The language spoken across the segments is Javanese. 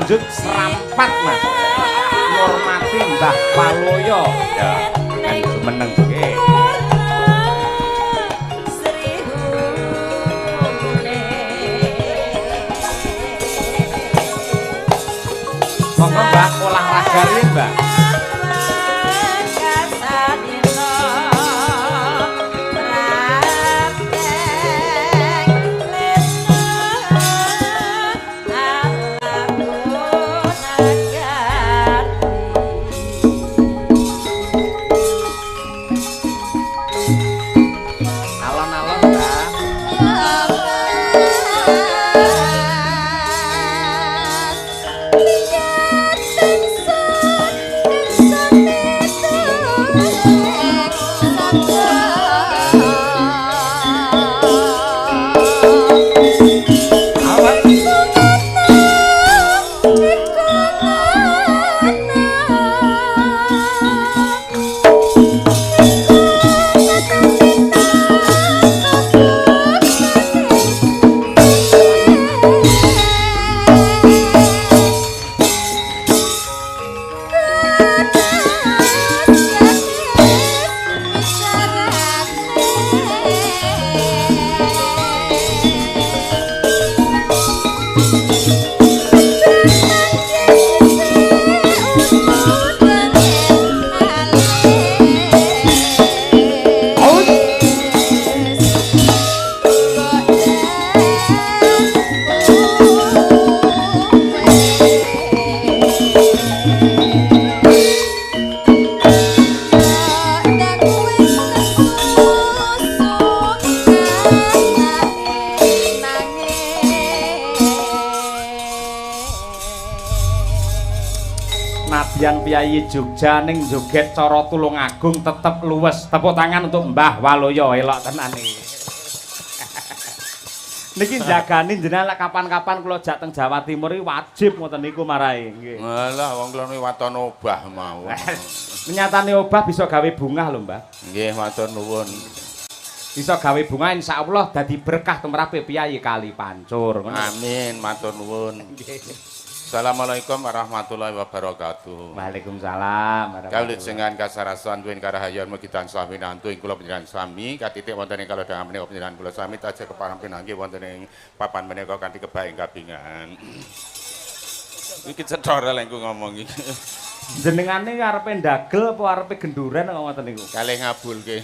Lanjut serampat Mas. Ngormati Mbah Waloyo. Ya, kan jumeneng nggih. Monggo Mbah olahraga riyin Mbah. Alon-alon Mbah. Awas. Nadyan piyayi Jogja ning joget cara Tulungagung tetep luwes. Tepuk tangan untuk Mbah Waloyo, elok tenan iki. Niki jagani jenengan lek kapan-kapan kula jak teng Jawa Timur iki wajib ngoten niku marai nggih. Alah wong kula niku waton obah mau. Nyatane obah bisa gawe bungah lho, Mbah. Nggih, matur nuwun. Bisa gawe bunga insyaallah dadi berkah tumrape piyayi Kali Pancur. Ngono. Amin, matur nuwun. Assalamualaikum warahmatullahi wabarakatuh. Waalaikumsalam. Kawulajengan kasarasan duwen karahayon mugi tansah winantu ing kula panjenengan sami katitik wonten ing kalodhangan menika panjenengan kula sami tansah kepareng pinanggih wonten ing papan menika kanthi kebaing kabingan. Iki cetha lek ngomong iki. Jenengane arepe ndagel apa arepe genduren kok ngoten niku? Kalih ngabulke.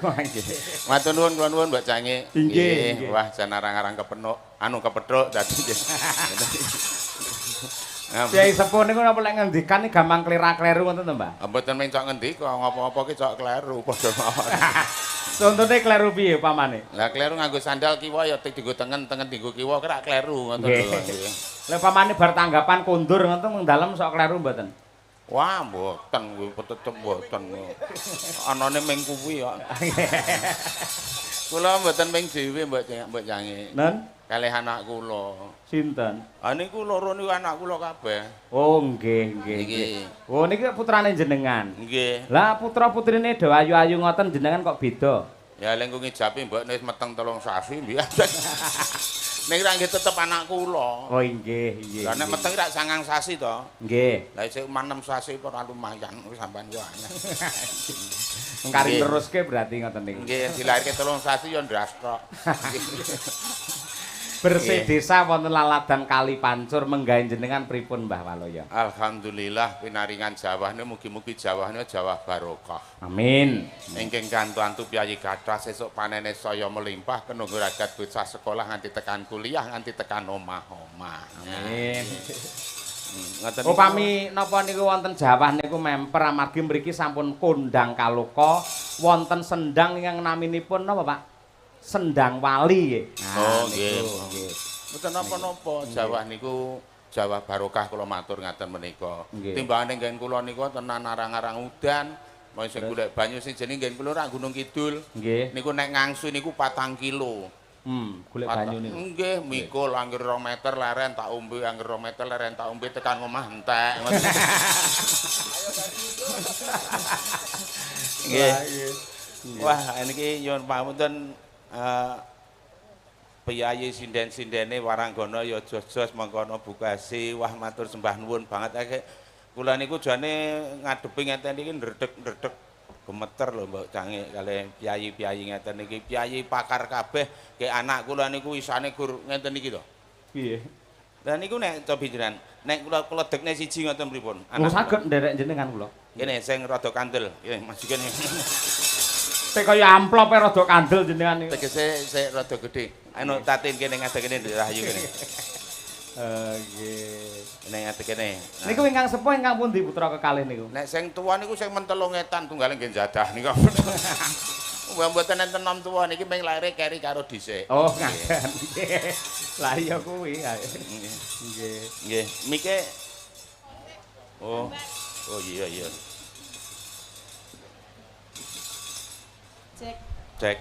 Wah nggih. Matur nuwun kula nuwun Mbak Cange. Nggih. Wah jan arang-arang kepenuk, anu kepethuk dadi nggih. Kyai sepuh niku napa lek ngendikan iki gampang klera-kleru ngoten to, Mbah? Mboten mung cok ngendika, ngopo-ngopo ki cok kleru padha mawon. Contone kleru piye pamane? Lah kleru nganggo sandal kiwa ya dienggo tengen, tengen dienggo kiwa kira kleru ngoten lho. Lah pamane bar tanggapan kondur ngoten mung dalem sok kleru mboten? Wah, mboten kuwi tetep mboten. Anane ming kuwi kok. Kula mboten ming dhewe Mbok Cange. Nen? Kalih anak kula. Sinten? Ah niku loro niku anak kula kabeh. Oh nggih nggih nggih. Oh niki putrane jenengan. Nggih. Lah putra-putrine do ayu-ayu ngoten jenengan kok beda? Ya lek ngijapi mbok wis meteng 3 sasi mbiyen. Ning ra nggih tetep anak kula. Oh nggih nggih. Lah nek meteng rak 9 sasi to. Nggih. Lah isih 6 sasi ora lumayan sampean yo aneh. Kari teruske berarti ngoten niku. Nggih, dilahirke 3 sasi yo ndras tok. Bersih desa wonten laladan Kali Pancur menggawe jenengan pripun Mbah Waloyo? Alhamdulillah pinaringan jawahne mugi-mugi jawahne jawah barokah. Amin. Ingkang kantu-antu piyayi kathah sesuk panene saya melimpah kenunggu ragat bocah sekolah nganti tekan kuliah nganti tekan omah-omah. Amin. Ngoten niku. Upami napa niku wonten jawah niku memper amargi mriki sampun kondang kaloka wonten sendang ingkang naminipun napa Pak? Sendang Wali nggih. Oh nggih. Mboten napa-napa jawah niku jawah barokah kula matur ngaten menika. Timbangane nggen kula niku tenan arang-arang udan, mong sing golek banyu sing jenenge nggen kula rak Gunung Kidul. Nggih. Niku nek ngangsu niku 4 kilo. Golek banyu niku. Nggih, mikul angger 2 meter leren tak ombe, angger 2 meter leren tak ombe tekan omah entek. Nggih. Wah, niki nyuwun pamunten Piyayi sinden-sindene waranggana ya jos-jos mengkono bukasi. Wah matur sembah nuwun banget. Kula niku jane ngadepi ngeten iki ndredeg-ndredeg gemeter lho Mbok Cangik kalih piyayi-piyayi ngeten iki. Piyayi pakar kabeh ke anak kula niku isane gur ngeten iki to. Piye? Lah niku nek cobi jenengan, nek kula kledekne siji ngoten pripun? Anak saged nderek jenengan kula. Kene sing rada kandel. Kene maju kene. Tek kaya amplope rada kandel jenengan niku. Tegese sik rada gedhe. Anu tatin kene ngadeg kene Nduk Rahayu kene. Nggih. Nek ngadeg kene. Niku ingkang sepuh ingkang pundi putra kekalih niku? Nek sing tuwa niku sing mentelung etan tunggale nggih jadah niku. Wah mboten enten nom tuwa niki ming laire keri karo dhisik. Oh ngaten. Lah iya kuwi. Nggih. Nggih, mike. Oh. Oh iya iya. Cek. Cek.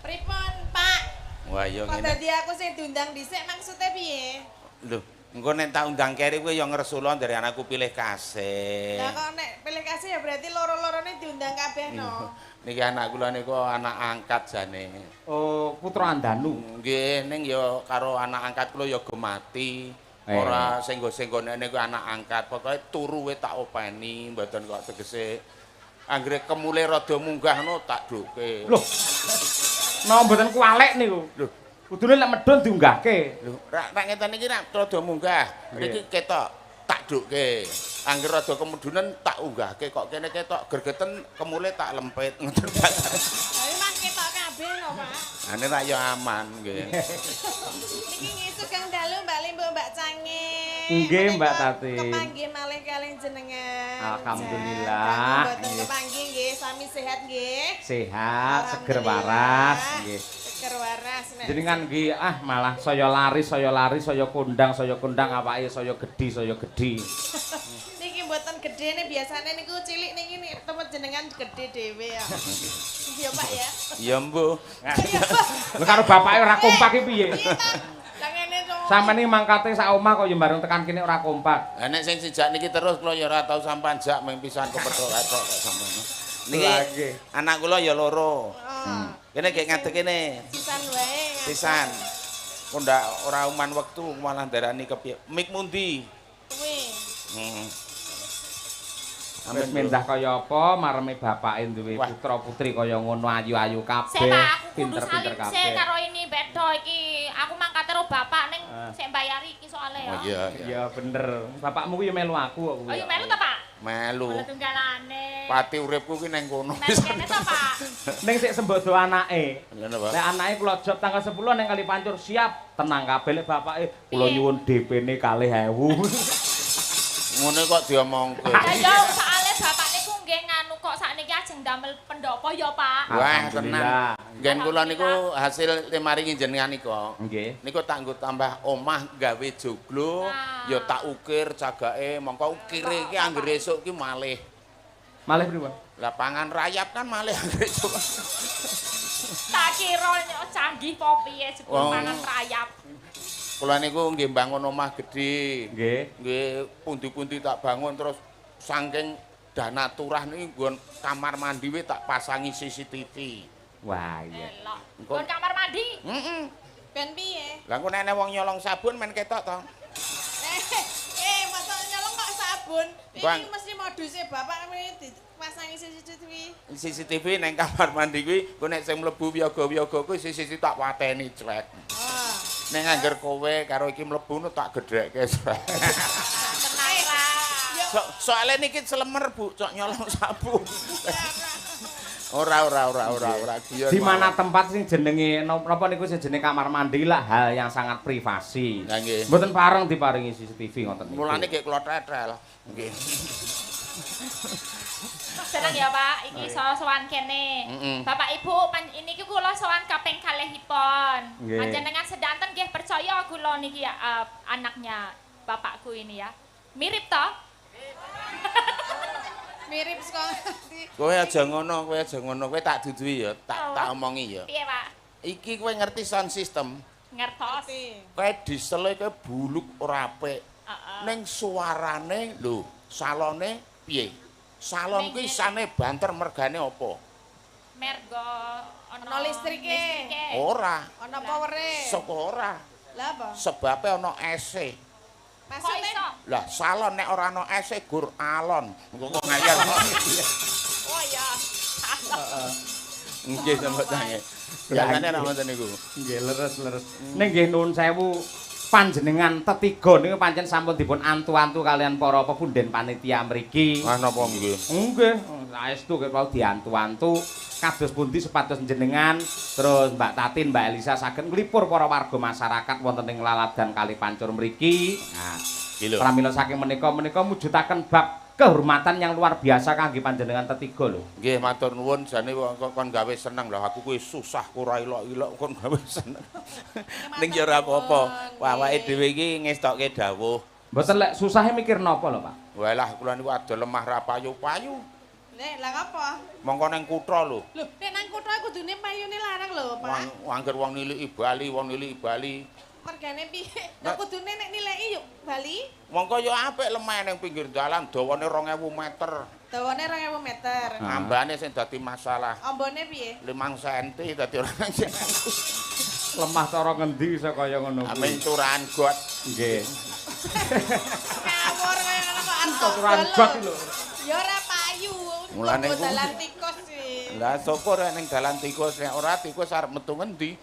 Pripun, Pak? Wah iya ngene. Kok dadi aku sing diundang dhisik maksude piye? Lho, engko nek tak undang keri kowe ya ngresula dari anakku pilih kasih. Lah kok nek pilih kasih ya berarti loro-lorone diundang kabeh no. Niki anak kula niku anak angkat jane. Oh, putra Andanu. Nggih, ning ya karo anak angkat kula ya gemati. Ora senggo-senggone niku anak angkat. Pokoke turu we tak openi, mboten kok tegese anggere kemule rada munggah ngono tak duke. Loh. Napa mboten kuwalek niku? Lho, kudune lek medhun diunggahke. Lho, rak ngeten iki rak rada munggah. Niki ketok tak duke. Angger rada kemudunen tak unggahke kok kene ketok gregeten kemule tak lempit ngoten. Lah mah ketok kabeh lho, Pak. Ane rak ya aman nggih. Niki nggih sugeng dalu Mbak Limbo Mbak Cangik. Nggih Mbak Tati. Kepanggih malih kalih jenengan. Alhamdulillah. Mboten kepanggih nggih, sami sehat nggih. Sehat, seger waras nggih. Seger waras nek. Jenengan nggih ah malah saya lari, saya lari, saya kondang awake saya gedhi, saya gedhi. Niki mboten gedhe biasane niku cilik niki temut jenengan gedhe dhewe ya. Iya Pak ya. Iya mbuh. Lha karo bapake ora kompak iki piye? Lah ngene to. Sampeyan iki mangkate sak omah kok ya bareng tekan kene ora kompak. Lah nek sing sejak niki terus kula ya ora tau sampean jak mung pisan kepethuk-kethok kok sampean. Niki anak kula ya loro. Kene gek ngadeg kene. Sisan wae. Sisan. Kok ndak ora uman wektu malah ndarani kepiye. Mik mundi? Kuwi. Heeh. Wis mendah kaya apa mareme bapake duwe putra-putri kaya ngono ayu-ayu kabeh, pinter-pinter kabeh. Sik karo ini bedo iki. Aku mangkate karo bapak ning sik mbayari iki soalé ya. Oh iya iya bener. Bapakmu ku ya melu aku kok kuwi. Oh iya melu ta, Pak? Melu. Oleh tunggalane. Pati uripku ki ning kono. Melu kene ta, Pak? Ning sik sembodo anake. Lek anake kula job tanggal 10 ning Kali Pancur siap, tenang kabeh lek bapake kula nyuwun DP-ne 2.000. Ngono kok diomongke. Lah ya soalé bapak niku nggih nganu kok sakniki ajeng damel pendopo ya, Pak. Wah, tenan. Nggen kula niku hasil maringi jenengan nika. Nggih. Niku tak nggo tambah omah gawe joglo, ya tak ukir cagake, mongko ukire iki anggere esuk iki malih. Malih pripun? Lah pangan rayap kan malih anggere esuk. Tak kira canggih apa piye jebul pangan rayap. Kula niku nggih bangun omah gedhe. Nggih. Nggih pundi-pundi tak bangun terus saking dana turah niki nggon kamar mandi we tak pasangi CCTV. Wah iya. Nggon kamar mandi? Heeh. Ben piye? Lah engko nek wong nyolong sabun men ketok to. Masa nyolong kok sabun? Iki mesti moduse bapak dipasangi CCTV. CCTV nang kamar mandi kuwi engko nek sing mlebu wiyaga-wiyaga kuwi CCTV tak wateni clek. Ning angger kowe karo iki mlebu no tak gedhekke. Tenang ra. Soale niki selemer Bu, cok nyolong sabun. Ora ora guyon. Di mana tempat sing jenenge napa niku sing jenenge kamar mandi lah hal yang sangat privasi. Lah nggih. Mboten pareng diparingi CCTV ngoten niku. Mulane nggih kula tetel. Nggih. Seneng ya Pak, iki sowan kene. Bapak Ibu, ini iki kula sowan kaping kalihipun. Panjenengan sedanten nggih percaya kula niki ya, anaknya bapakku ini ya. Mirip toh? Mirip sekali. Kowe aja ngono, kowe aja ngono, kowe tak duduhi ya, tak omongi ya. Piye, Pak? Iki kowe ngerti sound system? Ngertos. Kowe diesele kowe buluk ora apik. Ning suarane lho, salone piye? Salon kuwi isane banter mergane apa? Mergo Ana listrike. Ora. Ana powere. Saka ora. Lah apa? Sebabe ana ese. Maksudnya? Lah salon nek ora ana ese gur alon. Engko kok ngayal. Oh ya. Nggih sampeyan. Biasane ora ngoten niku. Nggih leres-leres. Ning nggih nuwun sewu panjenengan tetiga niku pancen sampun dipun antu-antu kalian para pepunden panitia mriki. Ah napa nggih? Nggih, saestu kok diantu-antu kados pundi supados jenengan terus Mbak Tatin, Mbak Elisa saged nglipur para warga masyarakat wonten ing Laladan Kali Pancur mriki. Nah, pramila saking menika mujudaken bab kehormatan yang luar biasa kangge panjenengan tetiga lho. Nggih, matur nuwun jane kon gawe seneng lho. Aku kuwi susah ora ilok-ilok kon gawe seneng. Ning ya ora apa-apa. Awake dhewe iki ngestokke dawuh. Mboten lek susahe mikir napa lho, Pak? Walah kula niku adol lemah ra payu-payu. Nek lah apa? Mongko nang kutha lho. Lho, nek nang kutha kudune payune larang lho, Pak. Wong angger wong niliki Bali, wong niliki Bali. Mergane piye? Lah kudune nek nileki yuk Bali. Mongko ya apik lemah ning pinggir dalan dawane 2000 meter. Dawane 2000 meter. Ambane sing dadi masalah. Ambane piye? 5 cm dadi ora. Lemah cara ngendi iso kaya ngono kuwi? Amin turahan got. Nggih. Ngawur kaya ngono kok arep turahan got lho. Ya ora payu. Mulane ku dalan tikus sih. Lah syukur ning dalan tikus nek ora tikus arep metu ngendi.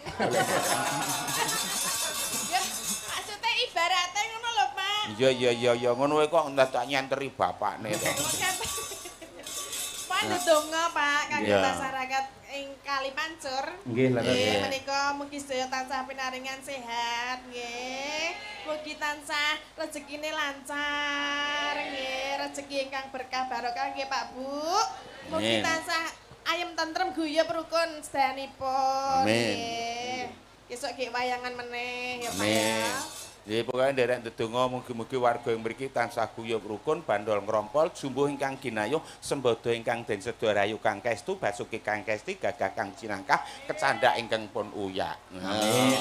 Ibarate ngono lho, Pak. Iya iya iya iya ngono wae kok ndak nyenteri bapakne to. Pak ndonga, Pak, kangge masyarakat ing Kali Pancur. Nggih, leres. Menika mugi sedaya tansah pinaringan sehat, nggih. Mugi tansah rezekine lancar, nggih. Rezeki ingkang berkah barokah nggih, Pak Bu. Mugi tansah ayem tentrem guyub rukun sedayanipun. Amin. Besok nggih wayangan meneh ya, Pak ya. Nggih, pokoke nderek ndedonga mugi-mugi warga ing mriki tansah guyub rukun, bandol ngrompol, jumbuh ingkang ginayuh, sembada ingkang den seda rayu kang kestu, basuki kang kesti, gagah kang cinangkah, kecandak ingkang pun uyak. Amin.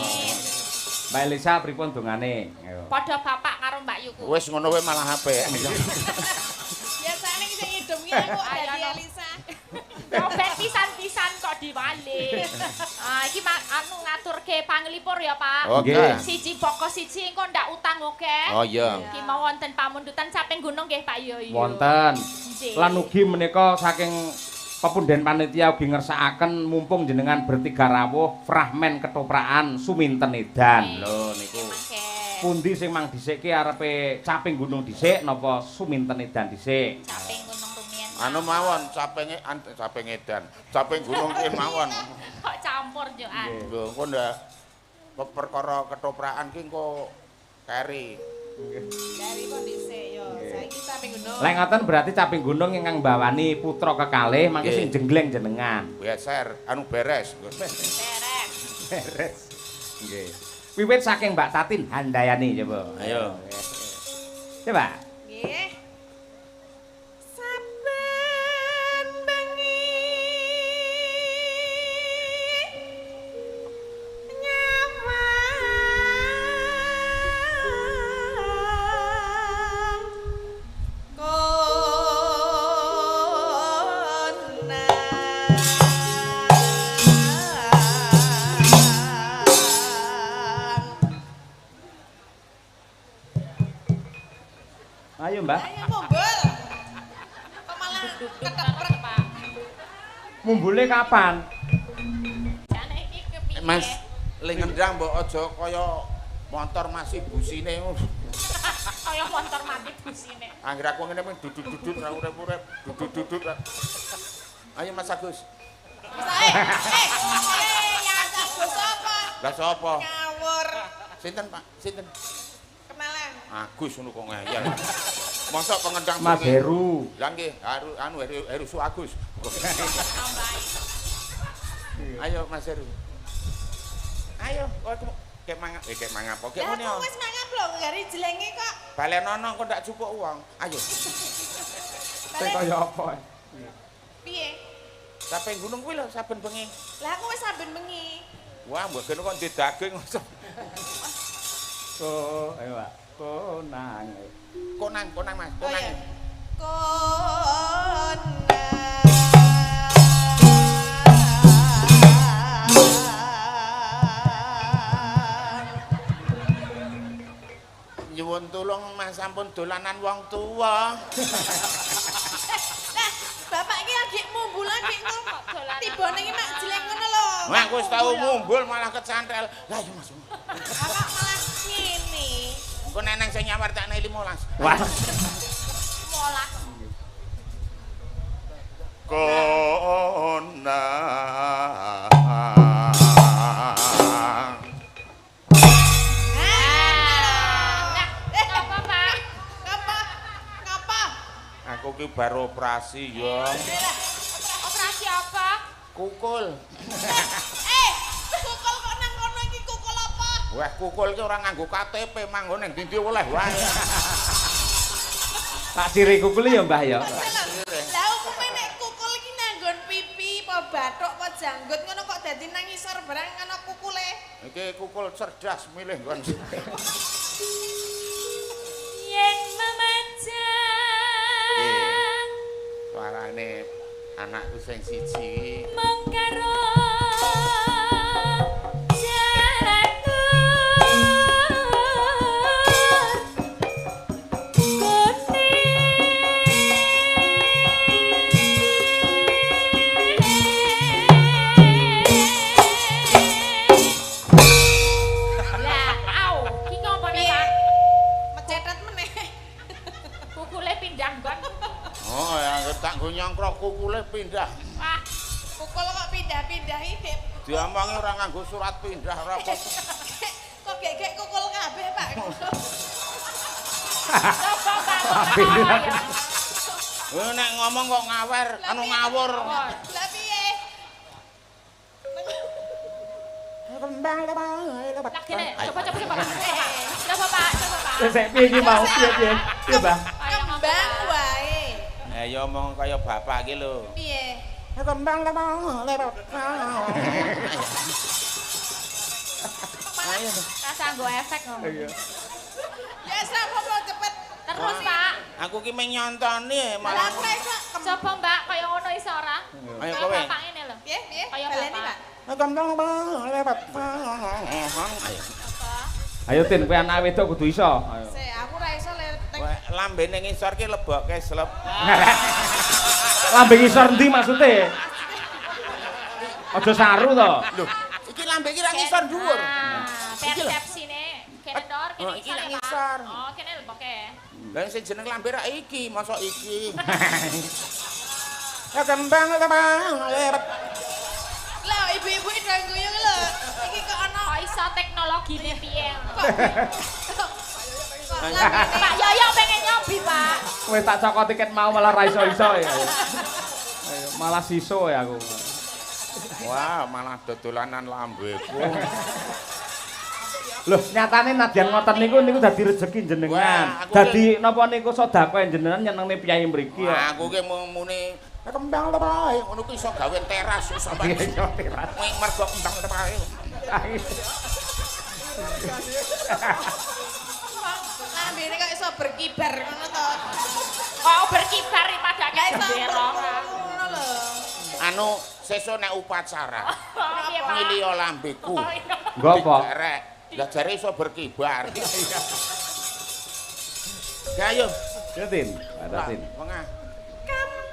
Mbak Elisa pripun dongane? Padha bapak karo Mbak Yuku. Wis ngono wae malah apik. Biasane sing ngidem ki aku dadi Elisa. Robet pisan-pisan kok diwalik. Ah iki anu ngaturke panglipur ya, Pak. Oke. Siji pokok siji engko ndak utang oke. Oh iya. Iki mau wonten pamundutan caping gunung nggih Pak Yo. Wonten. Lan ugi menika saking pepunden panitia ugi ngersakaken mumpung jenengan bertiga rawuh fragmen ketoprakan Suminten Edan. Lho niku. Pundi sing mang dhisikke arepe caping gunung dhisik napa Suminten Edan dhisik? Caping gunung rumiyin. Anu mawon capinge caping edan. Caping gunung ki mawon. Kok campur yo an. Lho engko ndak perkara ketoprakan ki engko keri. Keri kok dhisik yo. Saiki caping gunung. Lek ngoten berarti caping gunung ingkang mbawani putra kekalih mangke sing jengleng jenengan. Beser, anu beres. Beres. Beres. Nggih. Wiwit saking Mbak Tatin Handayani coba. Ayo. Coba. Nggih. Saben bengi nyawang Ayo, Mbak. Ayo mumbul. Kok malah keteprek, Pak. Mumbule kapan? Jane iki kepiye? Mas, le ngendang mbok aja kaya motor masih busine. Kaya motor mati busine. Angger aku ngene mung dudut-dudut ra urip-urip, dudut-dudut. Ayo Mas Agus. Mas Agus sapa? Lah sapa? Ngawur. Sinten, Pak? Sinten? Kenalan. Agus ngono kok ngeyel. Mosok pengendang Mas Heru. Lah nggih, anu Heru Su Agus. Ayo Mas Heru. Ayo, kok kek mangap, kek mangap kok ngene. Lah wis mangap lho, gari jelenge kok. Balenono kok ndak cukup uang. Ayo. Sing kaya apa? Piye? Saben gunung kuwi lho saben bengi. Lah aku wis saben bengi. Wah, mbok kene kok ndek daging. Ko, ayo Pak. Konang. Konang, konang Mas, konang. Oh, iya. Konang. Nyuwun tulung Mas sampun dolanan wong tuwa. Lah, bapak iki lagi mumbul lagi ngomong. Tibone iki mak jelek ngono lho. Wah, aku wis tau mumbul malah kecantel. Lah iya Mas. Bapak malah ngene. Engko neneng sing nyawar tak 15. Wah. 15. Kona. Apa, Pak? Ngapa? Ngapa? Aku ki baru operasi ya. Operasi apa? Kukul. Kukul kok nang kono iki kukul apa? Wah, kukul ki ora nganggo KTP, manggon ning ndi oleh wae. Tak sire kukul ya, Mbah ya. Lah umume nek kukul iki nanggon pipi apa bathuk apa janggut ngono kok dadi nang ngisor barang ngono kukule. Iki kukul cerdas milih nggon. Yen memajang suarane anakku sing siji mengkaro nyongkrok kukule pindah. Wah, kukul kok pindah-pindah iki. Diomongi ora nganggo surat pindah ora apa. Kok gek-gek kukul kabeh, Pak. Coba, Pak. Nek ngomong kok ngawer, anu ngawur. Lah piye? Lah kene, coba coba coba. Coba, Pak, coba, Pak. Wis piye iki mau piye piye? Piye, Mbah? Kembang wae. Ya omong kaya bapak iki lho. Piye? Kembang lewat. Ayo. Rasa nggo efek ngono. Iya. Ya apa cepet. Terus, Pak. Aku ki mung nyontoni malah. Coba, Mbak, kaya ngono iso ora? Ayo kowe. Bapak ngene lho. Piye, piye? Kaya Baleni, Pak. Kembang lewat. Ayo Tin, kowe anak wedok kudu iso. Ayo. Sik, aku ora iso le. Lambene ngisor ki lebokke slep. Lambe ngisor endi maksude? Aja saru to. Lho, iki lambe iki ra ngisor dhuwur. Persepsine kene ndor, kene ngisor. Oh, kene lebokke. Lah sing jeneng lambe ra iki, mosok iki. Ya kembang lewat. Lah ibu-ibu do guyu lho. Iki kok ana kok iso teknologine piye? Kok Pak Yoyo pengen nyobi, Pak. Wis tak cokot tiket mau malah ra iso-iso ya. Ayo, malah siso ya aku. Wah, malah dodolanan lambeku. Loh, nyatane nadyan ngoten niku niku dadi rejeki jenengan. Dadi napa niku sedekah jenengan nyenengne piyai mriki ya. Aku ki muni kembang wae ngono ki iso gawe teras iso teras. Mergo kembang wae. Lambene kok iso berkibar ngono to. Kok berkibar padake gendera. Ngono lho. Anu sesuk nek upacara. Ngiliyo lambeku. Nggo apa? Lah jare iso berkibar. Ya ayo. Ya Tin, ada Tin. Wengah. Kembang.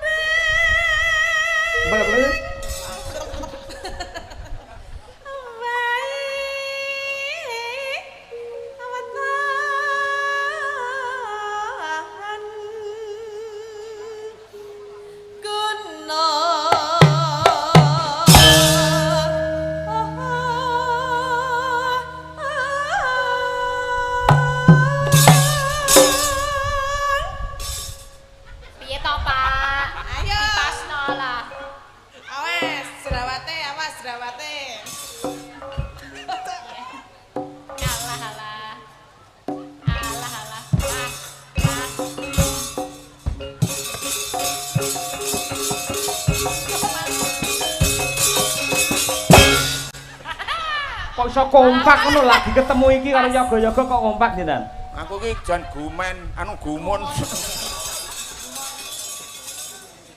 Kok iso kompak ngono lagi ketemu iki karo yoga-yoga kok kompak jenengan? Aku ki jan gumen, anu gumun.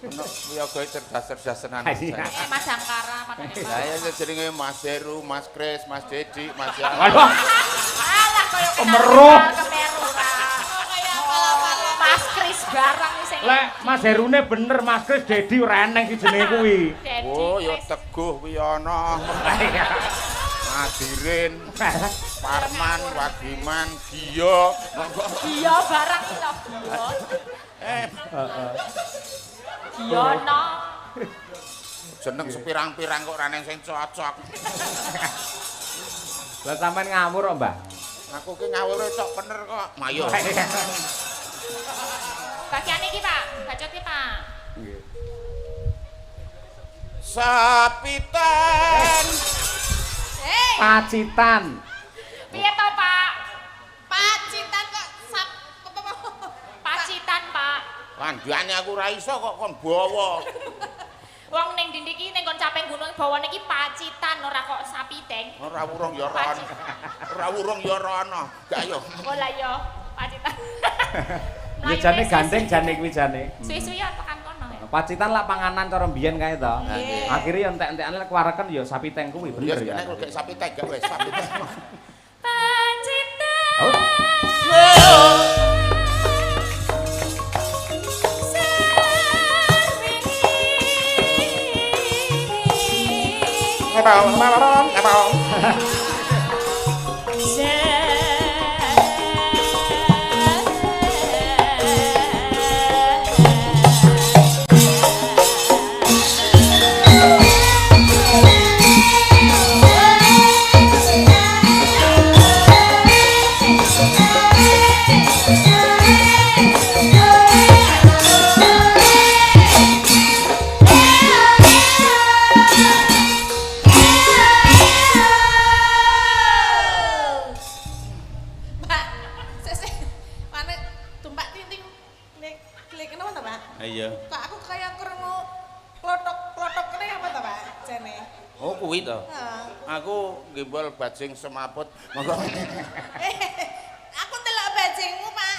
Ono yoga cerdas-cerdas tenan. Mas Jangkara padane. Lah ya jenenge Mas Heru, Mas Kris, Mas Dedi, Mas Yang. Alah kaya kemeruh. Kemeru ra. barang sing. Lek Mas Herune bener, Mas Kris Dedi ora eneng sing jenenge kuwi. Oh, ya Teguh kuwi ana. Madirin, Parman, Wagiman, Giyo. Giyo barang iki lho. Heeh. Giyono. Jeneng sepirang-pirang kok ora neng sing cocok. Lah sampean ngawur kok, Mbah? Aku ki ngawur cok bener kok. Mayo. Bagian iki, Pak. Bacote, Pak. Nggih. Sapitan. Pacitan. Piye to, Pak? Pacitan kok sap Pacitan, Pak. Kandhane aku ora iso kok kon bawa. Wong ning ndi iki ning kon caping gunung bawane iki Pacitan ora kok sapiteng. Ora wurung ya ora ana. Ora wurung ya ora ana. Gak yo. Oh lah yo, Pacitan. Ya jane gandeng jane kuwi jane. Suwi-suwi ya tekan kono ya. Pacitan lak panganan cara mbiyen kae to. Akhire ya entek-entekane lek wareken ya sapiteng kuwi bener ya. Nek kok sapiteng gak wis sapiteng. Pacitan. Oh. Iya. Kok aku kaya krungu klothok-klothok kene apa to, Pak? Jane. Oh, kuwi to. Aku gembol bajing semaput. Monggo. Aku ndelok bajingmu, Pak.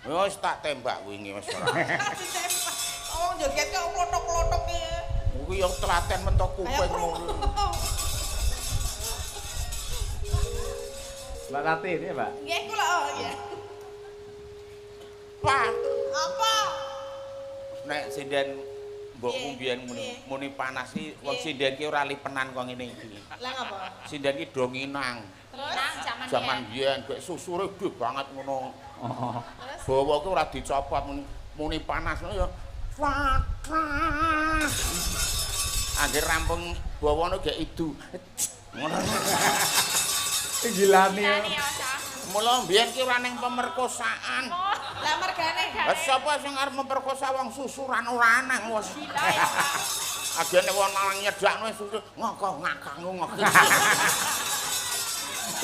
Wis tak tembak wingi wis ora. Ditembak. Wong joget kok klothok-klothok iki. Kuwi yo telaten mentok kuping ngono. Mbak Tati ini, Pak. Nggih, kula ya. Pak, apa? Nek sinden mbokku mbiyen muni panas iki wong sinden ki ora lipenan kok ngene iki. Lah ngapa? Sinden ki do nginang. Terus jaman biyen gek susure gedhe banget ngono. Heeh. Bawa ki ora dicopot muni panas ngono ya. Angger rampung bawane gek idu. Ngono. Gilani. Mula mbiyen ki ora ning pemerkosaan. Lah mergane. Lah sapa sing arep memperkosa wong susuran ora anang wis. Agene wong lanang nyedakno susu ngoko ngakang ngoko.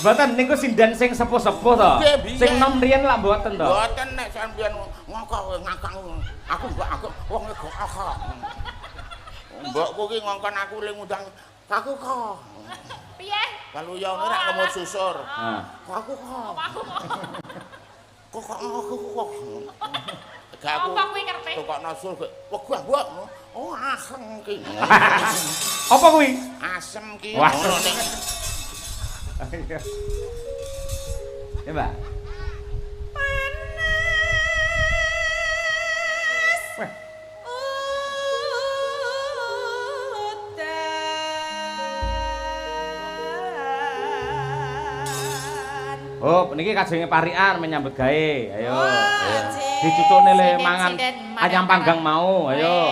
Mboten niku sinden sing sepuh-sepuh to. Sing nom riyen lak mboten to. Mboten nek sampeyan ngoko ngakang aku mbok aku wong kok akak. Mbokku ki ngongkon aku le ngundang aku kok. Piye? Kaluyone rak kemut susur. Heeh. Aku kok. Aku kok. Kok aku kok. Gak aku. Apa kuwi karepe? Tukokno sul kok wegah mbok. Oh asem ki. Apa kuwi? Asem ki. Ngono nek. Ya, Mbak. Panas. Weh. Oh, niki kajenge parikan menyambut gawe. Ayo. Dicucukne le mangan ayam panggang mau. Ayo.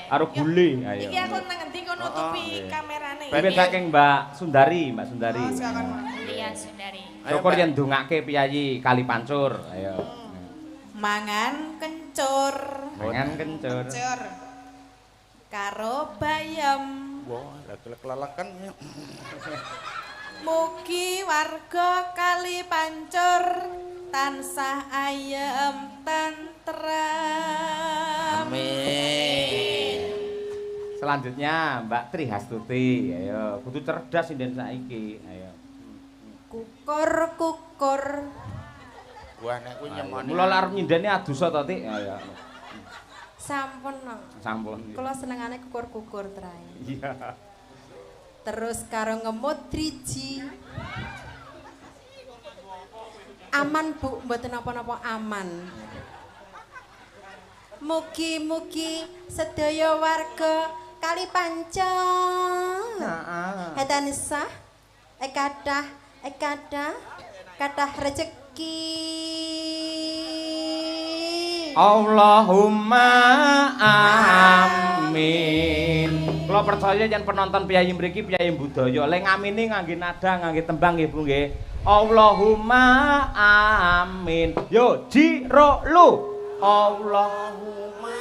Karo gule. Ayo. Iki aku nang ngendi kok nutupi kamerane. Iki saking Mbak Sundari, Mbak Sundari. Oh, silakan. Iya, Sundari. Syukur yen ndongake piyayi Kali Pancur. Ayo. Mangan kencur. Mangan kencur. Kencur. Karo bayam. Wah, lha keleleken. Mugi warga Kali Pancur tansah ayem tentrem. Amin. Selanjutnya Mbak Tri Hastuti. Ayo, kudu cerdas sinden saiki. Ayo. Kukur-kukur. Wah, nek kuwi nyemoni. Mula lek arep nyindene adusa to, Tik. Ayo. Sampun no. Sampun. Kula senengane kukur-kukur trae. Iya. Terus karo ngemut driji. Aman Bu, mboten napa-napa aman. Mugi-mugi sedaya warga Kali Pancur. Heeh. Tansah kathah kathah kathah rejeki. Allahumma amin. Kula percaya yen penonton piyayi mriki piyayi budaya, le ngamini ngangge nada, ngangge tembang nggih Bu nggih. Allahumma amin. Yo ji ro lu. Allahumma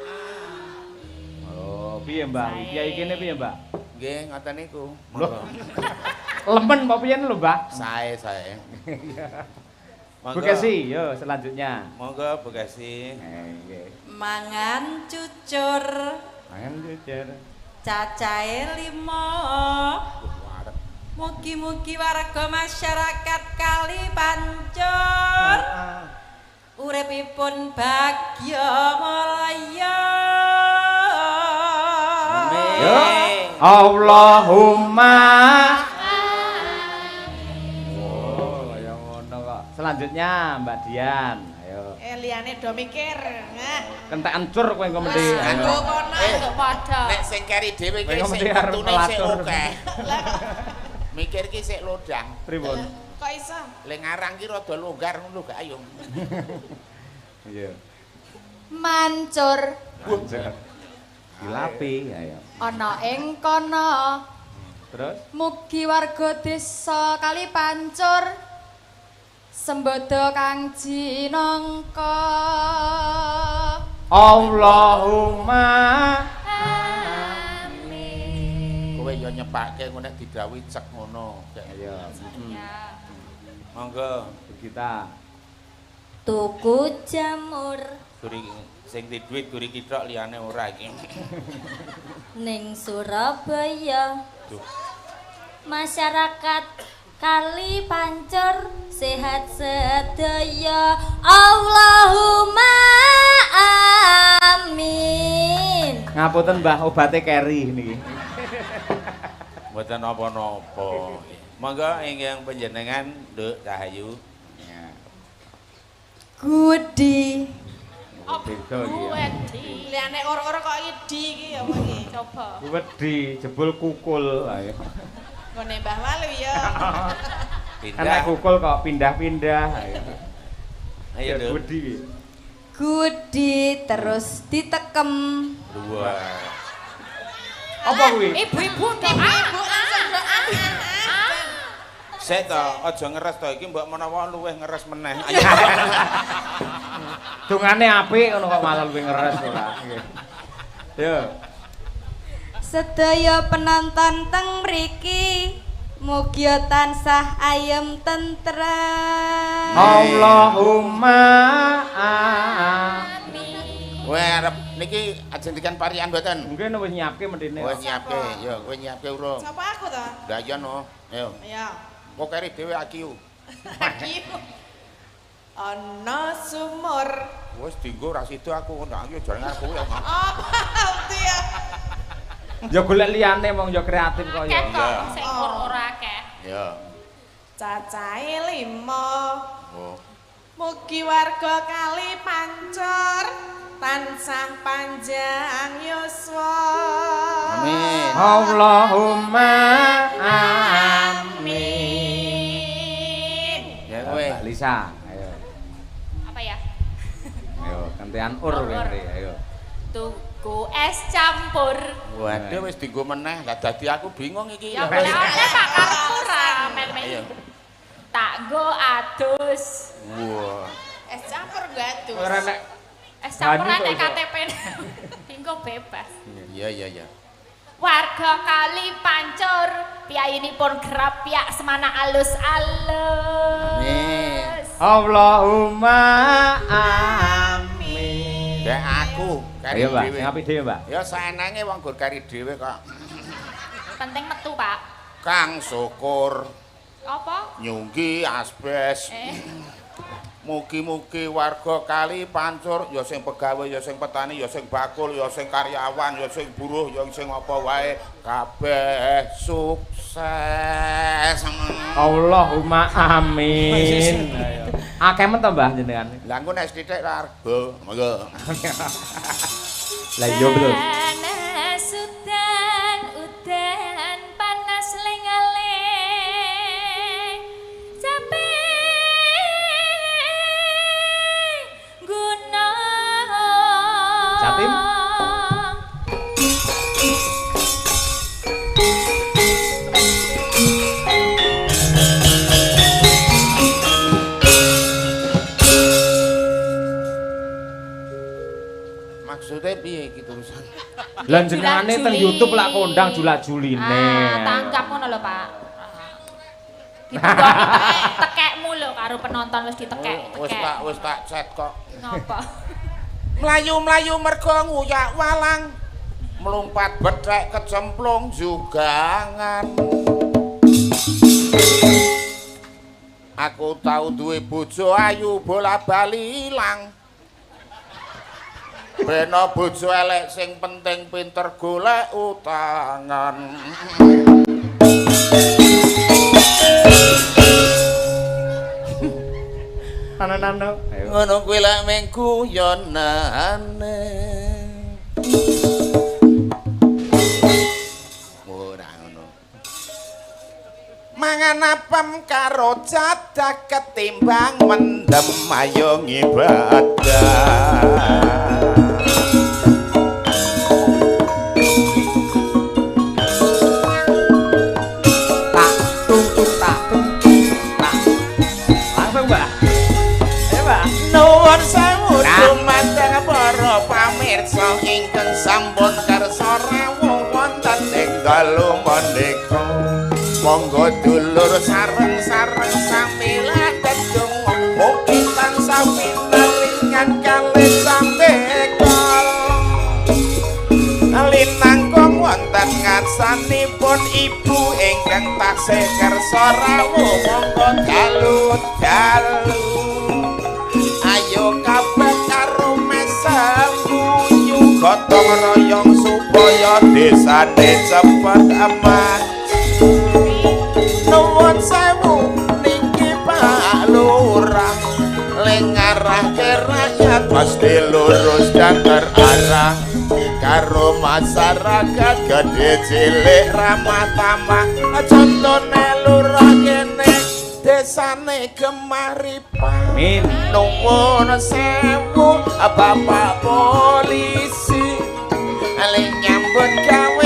amin. Oh, piye Mbah? Piyayi kene piye Mbah? Nggih, ngoten niku. Lho. Lemen apa piye lho, Mbah? Sae, sae. Bu Kesi, yo selanjutnya. Monggo Bu Kesi. Nggih. Mangan cucur. Mangan cucur. Cacahe 5. Mugi-mugi warga masyarakat Kali Pancur uripipun bagya mulya. Amin. Allahumma amin. Oh, kaya ngono kok. Selanjutnya Mbak Dian, ayo. Liyane do mikir. Nah. Kentekan cur kowe engko mendhi. Kanggo kono kok padha. Nek sing keri dhewe iki sing metune sik akeh. Mikir ki sik lodang. Pripun? Kok iso? Le ngarang ki rada longgar ngono gak ayo. Iya. Mancur. Mancur. Dilapi ayo. Ana ing kono. Terus? Mugi warga desa Kali Pancur sembodo kang jinangka. Allahumma amin. Kowe ya nyepake ngono nek didhawuhi cek ngono. Ayo. Monggo kita. Tuku jamur. Guri sing di duit guri kithok liyane ora iki. Ning Surabaya. Duh. Masyarakat Kali Pancur sehat sedaya. Allahumma amin. Ngapunten Mbah, obate keri niki. Mboten napa-napa. Monggo ingkang panjenengan Nduk Cahayu. Ya. Gudi. Beda iki. Wedi. Liyane ora-ora kok iki di iki ya apa iki? Coba. Wedi jebul kukul. Ayo. Nggone Mbah Walu ya. Pindah. Enak kukul kok pindah-pindah. Ayo. Ayo Nduk. Wedi. Gudi terus ditekem. Dua. Apa kuwi? Ibu-ibu doa. Ibu langsung doa. Sik to, aja ngeres to iki mbok menawa luwih ngeres meneh. Ayo. Dungane apik ngono kok malah luwih ngeres ora. Yo. Sedaya penonton teng mriki mugi tansah ayem tentrem. Allahumma amin. Kowe arep niki ajeng dikan parian mboten? Mungkin wis nyiapke mendine. Wis nyiapke, yo kowe nyiapke urung. Sapa aku to? Lah iya no. Ayo. Iya. Kok keri dhewe akiu. Akiu. Ana sumur. Wis dienggo ra sida aku ndak iki jaran aku ya. Apa ya? Ya golek liyane wong ya kreatif kok ya. Akeh kok sing ora akeh. Ya. Cacahe 5. Oh. Mugi warga Kali Pancur tansah panjang yuswa. Amin. Allahumma amin. Ya kowe. Mbak Lisa, ayo. Apa ya? Ayo, kentean ur kowe, ayo. Tuku es campur. Waduh wis dienggo meneh, lah dadi aku bingung iki. Ya oleh Pak karepku ra mel-mel. Tak nggo adus. Wah. Es campur nggo adus. Ora nek es campur nek KTP. Dinggo bebas. Iya iya iya. Warga Kali Pancur piyayinipun grapyak semana alus-alus. Amin. Allahumma amin. Ya aku kari Ayo, Mbak, dhewe. sing apik dhewe, Mbak. Ya saenenge wong nggo kari dhewe kok. Penting metu, Pak. Kang syukur. Apa? Nyunggi asbes. Mugi-mugi warga Kali Pancur ya sing pegawe ya sing petani ya sing bakul ya sing karyawan ya sing buruh ya sing apa wae kabeh sukses. Allahumma amin. Ayo. Akeh men to Mbah jenengan. Lah engko nek sithik ra arbo. Monggo. Lah iya betul. Panas udan udan panas lengaleng capek guna Jatim. Maksudnya piye iki tulisan? Lah jenengane teng YouTube lak kondang jula-juline. Ah, tanggap ngono lho, Pak. Ditunggoni tekekmu lho karo penonton wis ditekek. Wis tak chat kok. Ngopo? Mlayu-mlayu mergo nguyak walang. Mlumpat bethek kecemplung jugangan. Aku tau duwe bojo ayu bola-bali ilang. Beno bojo elek sing penting pinter golek utangan. Nano-nano. Ngono kuwi lek mung guyonane. Ora ngono. Mangan apem karo jadah ketimbang mendem ayo ngibadah. Tak tung tung tak tung tak. Langsung Mbah. Ayo Mbah. Nuwun sewu dumateng para pamirsa ingkang sampun kersa rawuh wonten ing dalu menika. Monggo dulur sareng-sareng sami ladedonga mugi tansah pinaringan kalih sambekal. Linangkung wonten ngarsanipun ibu ingkang taksih kersa rawuh monggo dalu-dalu. Ayo kabeh karo mesem guyu gotong royong supaya desane cepet maju. Nuwun sewu niki Pak Lurah le ngarahke rakyat pasti lurus dan terarah karo masyarakat gede cilik ramah tamah. Contone lurah kene desane gemah ripah. Amin. Nuwun sewu Bapak polisi le nyambut gawe